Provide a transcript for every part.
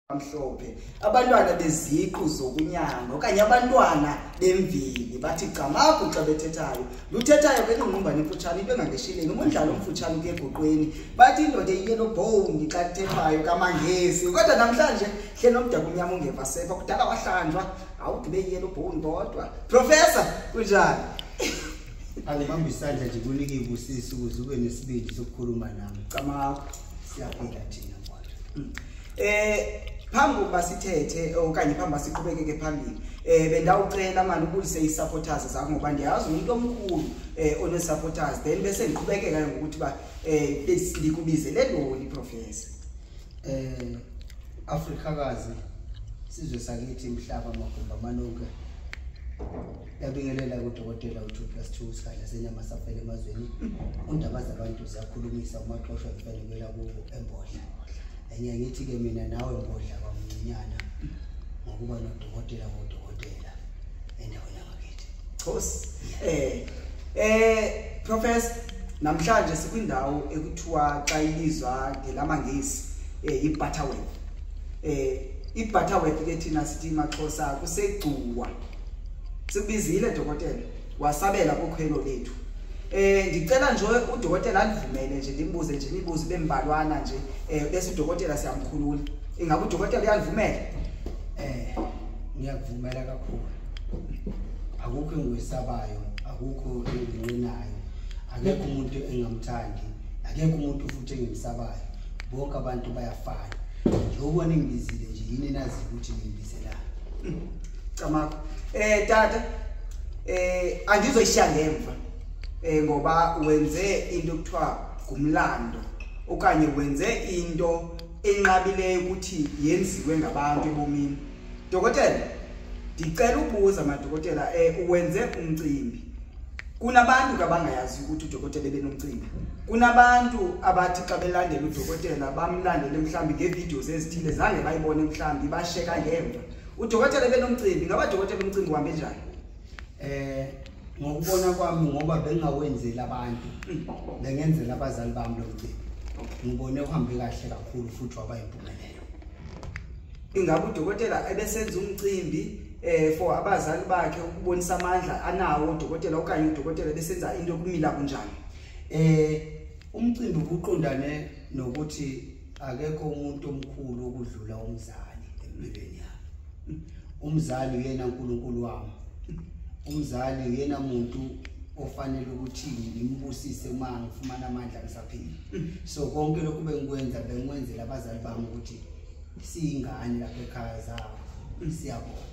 Mhlophe abantwana beziqu zokunyanga okanye abantwana bemvili bathi camagu xa bethethayo luthethayo ke ingqumbane emfutshane into engangesheleni umndlalo omfutshane ukuya egoqweni bathi indoda iyellow bone xa kuthethwayo kaMangesi kodwa namhlanje hle nomdaka umnyama ungeva sefa kudala wahlanjwa awude iyellow bone kodwa professor kunjani? Angibamba isandla nje kunike ibusisi ukuze ube nesibindi sokukhuluma nami. Camagu, siyaphila thina kodwa. Phambi kokuba sithethe okanye phambi siqhubekeke phambili, bendawucela manje ubulise i-supporters zakho ngoba ndiyazi umuntu omkhulu one-supporters, then bese ngiqhubekeka ngokuthi ba ndikubizele ntoni professor. Afrikakazi sizwe sakithi imhlaba magumba manonke yabingelela kudokotela u2 + 2 isikhathi senyama safele emazweni undaba zabantu ziyakhulumisa umaxoshwa kufanele kubo embodla. Enye ngithi ke mina nawe mbodla kwamncinyana ngokuba nodokotela wodokotela endaweni yangakithi. Khosi. Professor, namhlanje sikwindawo ekuthiwa xa ibizwa ngelamaNgesi iButterworth. iButterworth ke thina sithi maXhosa kuseGcuwa. Sikubizile dokotela wasabela kukhwelo lethu. Ndicela nje udokotela andivumele nje ndimbuze nje imibuzo bembalwana nje bese udokotela siyamkhulula. Ingabe udokotela uyandivumela? Ngiyakuvumela kakhulu. Akukho engikwesabayo, akukho enginqenayo, akekho umuntu engamthandi, akekho umuntu futhi engimsabayo. Bonke abantu bayafana. Njengoba ningibizile nje yini nazi ukuthi ningibizelani. Camakho. Tata, andizoyishiya ngemva. Ngoba wenze into ekuthiwa ngumlando okanye wenze into enqabileyo ukuthi yenziwe ngabantu ebomini. Dokotela, ndicela ukubuza madokotela, wenze umcimbi. Kunabantu abangayazi ukuthi udokotela ebenomcimbi. Kunabantu abathi xa belandela udokotela bamlandele mhlambi ngevideos ezithile zange bayibone mhlambi basheka ngemva. Udokotela ebenomcimbi, ngaba dokotela umcimbi uhambe njani? Ngokubona kwami ngoba bengawenzeli abantu, bengenzela abazali bami lo mcimbi. Ngibone uhambe kahle kakhulu futhi waba impumelelo. Ingabe udokotela ebesenza umcimbi for abazali bakhe ukubonisa amandla anawo udokotela okanye udokotela besenza into yokumila kunjani? Umcimbi uqondane nokuthi akekho umuntu omkhulu okudlula umzali empilweni yami. Umzali uyena uNkulunkulu wami. Umzali uyena umuntu ofanele ukuthi ngimbusise uma ngifumana amandla ngisaphila. So konke lokhu bengikwenza bengikwenzela abazali bami ukuthi siyingane lapha ekhaya zabo. Siyabonga.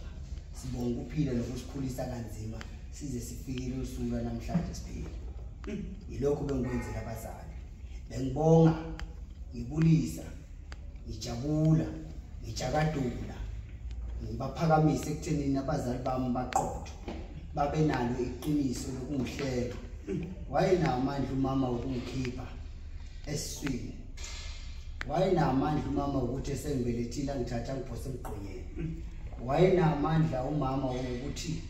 Sibonga ukuphila nokusikhulisa kanzima size sifikile usuku namhlanje siphila. Yilokho bengikwenzela abazali. Bengibonga, ngibulisa, ngijabula, ngijabadula. Ngibaphakamise ekuthenini abazali bami baqotho. Babenalo iqiniso lokungihlela. Wayenawo amandla umama wokungikhipha esiswini. Wayenawo amandla umama ukuthi esengibelethile angithatha angiphose emgqonyeni. Wayenawo amandla umama wokuthi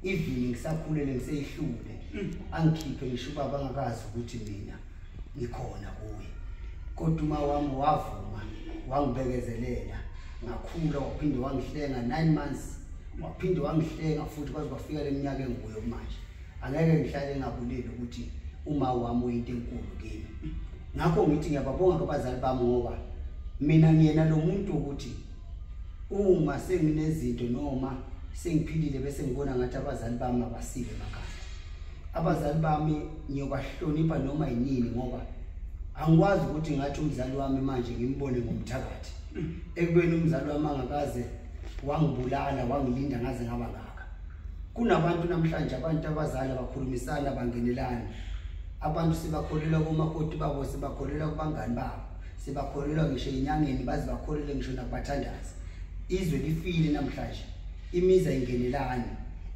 even ngisakhulele ngiseyihlule angikhiphe ngisho ubaba angakazi ukuthi mina ngikhona kuye. Kodwa uma wami wavuma wangibekezelela ngakhula waphinde wangihlenga 9 months waphinde wangihlenga futhi kwaze kwafika leminyaka enguyo manje. Angeke ngihlale ngabuleli ukuthi uma wami uyinto enkulu kimi. Ngakho ngithi ngiyababonga kubazali bami ngoba mina ngiyena lo muntu ukuthi uma senginezinto noma sengiphilile bese ngibona ngathi abazali bami abasile emakhaya. Abazali bami ngiyobahlonipha noma yinini ngoba angikwazi ukuthi ngathi umzali wami manje ngimbone ngomthakathi. Ekubeni umzali wami angakaze wangibulala wangilinda ngaze ngaba ngaka. Kunabantu namhlanje abantu abazali abakhulumisana bangenelana. Abantu sebakholelwa komakoti babo, sebakholelwa kubangani babo, sebakholelwa ngisho enyangeni baze bakholelwe ngisho nakubathandazi. Izwe lifile namhlanje, imizi ayingenelani.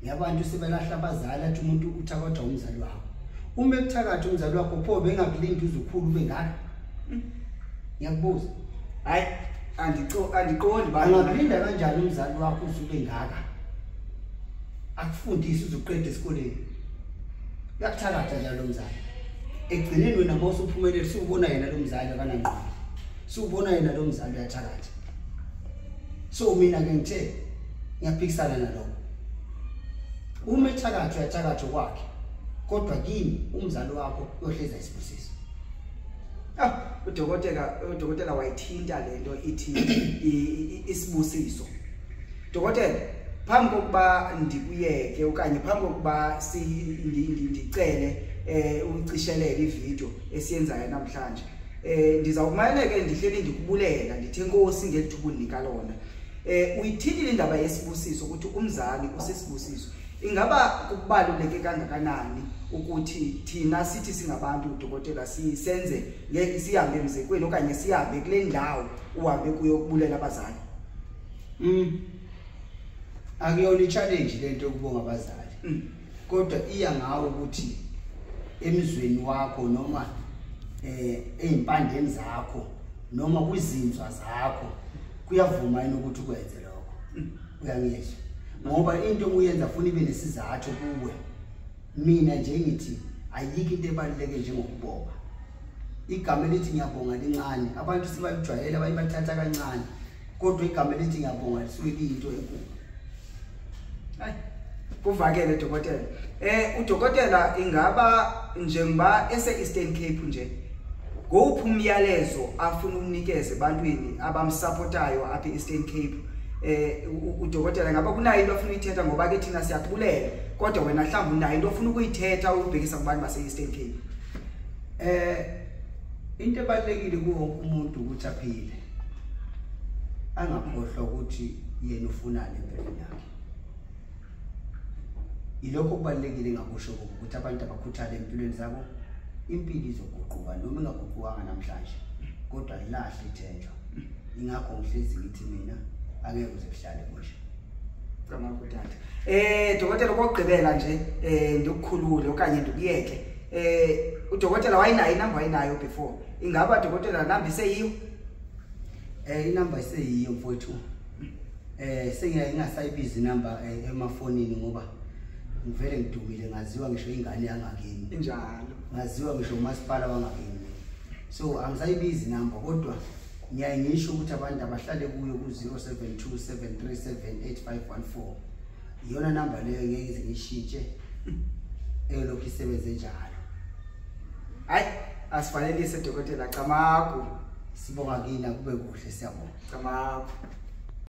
Ngabantu sebelahla abazali athi umuntu uthakathwa umzali wakho. Uma ekuthakatha umzali wakho pho bengakulindi uzukhulu ube ngaka. Ngiyakubuza. Hayi, andiqondi ba angakulinda kanjani umzali wakho uzube ngaka? Akufundise uzuqeda esikoleni. Uyakuthakatha njalo umzali. Ekugcineni wena mawusuphumelele usubona yena lo mzali akanangqondo. Usubona yena lo mzali uyathakatha. So mina ke ngithe ngiyaphikisana nalokho. Uma ethakatha uyathakatha kwakhe, kodwa kimi umzali wakho uyohleza isibusiso. Udokotela wayithinta lento ithi isibusiso. Dokotela, phambi kokuba ndikuyeke okanye phambi kokuba ndicele ucishelele ivideo esiyenzayo namhlanje, ndizawukumane ke ndihleli ndikubulela ndithi enkosi ngelithuba unika lona. Uyithintile indaba yesibusiso ukuthi umzali usisibusiso. Ingaba kubaluleke kangakanani ukuthi thina sithi singabantu udokotela sisenze ngeke sihambe emzekweni okanye sihambe kule ndawo uhambe kuyo ukubulela abazali? Akuyona i-challenge lento yokubonga abazali, kodwa iya ngawo ukuthi emzweni wakho noma ezimpandeni zakho noma kwizinzwa zakho kuyavuma yini ukuthi ukwenze lokho. Uyangizwa? Ngoba into oyenza funa ibe nesizathu kuwe. Mina nje ngithi ayikho into ebaluleke njengokubonga. Igama elithi ngiyabonga lincane, abantu sebayijwayela abayibathatha kancane, kodwa igama elithi ngiyabonga lisuke liyinto enkulu. Hayi, kuvakele dokotela. Udokotela ingaba njengoba ese Eastern Cape nje, ngowuphi umyalezo afuna umnikeze ebantwini abamsupportayo apha e-Eastern Cape? Udokotela ngaba kunayo into afuna uyithetha, ngoba ke thina siyakubulela, kodwa wena mhlawumbe unayo into ofuna ukuyithetha uyibhekisa kubantu base-Eastern Cape? Into ebalulekile kuwo wonke umuntu ukuthi aphile, angakhohlwa ukuthi yena ufunani empilweni yakhe. Ilokho kubalulekile engakusho ukuthi abantu abakhuthale empilweni zabo. Impilo izoguquka noma ingaguqukanga namhlanje, kodwa lilahle ithenjwa. Ingakho ngihlezi ngithi mina angeke kuze kuhlale kunje. Camagu tata. Dokotela, okokugqibela nje ndikukhulule okanye ndikuyeke. Udokotela wayinayo inamba wayinayo before. Ingaba dokotela namba iseyiyo? Inamba iseyiyo mfowethu. Sengiyaye ngingasayibiza inamba emafonini ngoba ngivele ngidumile, ngaziwa ngisho ingane yangakini. Injalo. Ngaziwa ngisho umasipala wangakini. So angisayibizi inamba, kodwa ngiyaye ngisho ukuthi abantu abahlale kuyo ku 0727378514. Iyona namba leyo ngeke ngize ngiyishintshe, eyolokhu isebenze njalo. Hayi, asivalelise dokotela. Camagu. Sibonga kini, kube kuhle, siyabonga. Camagu.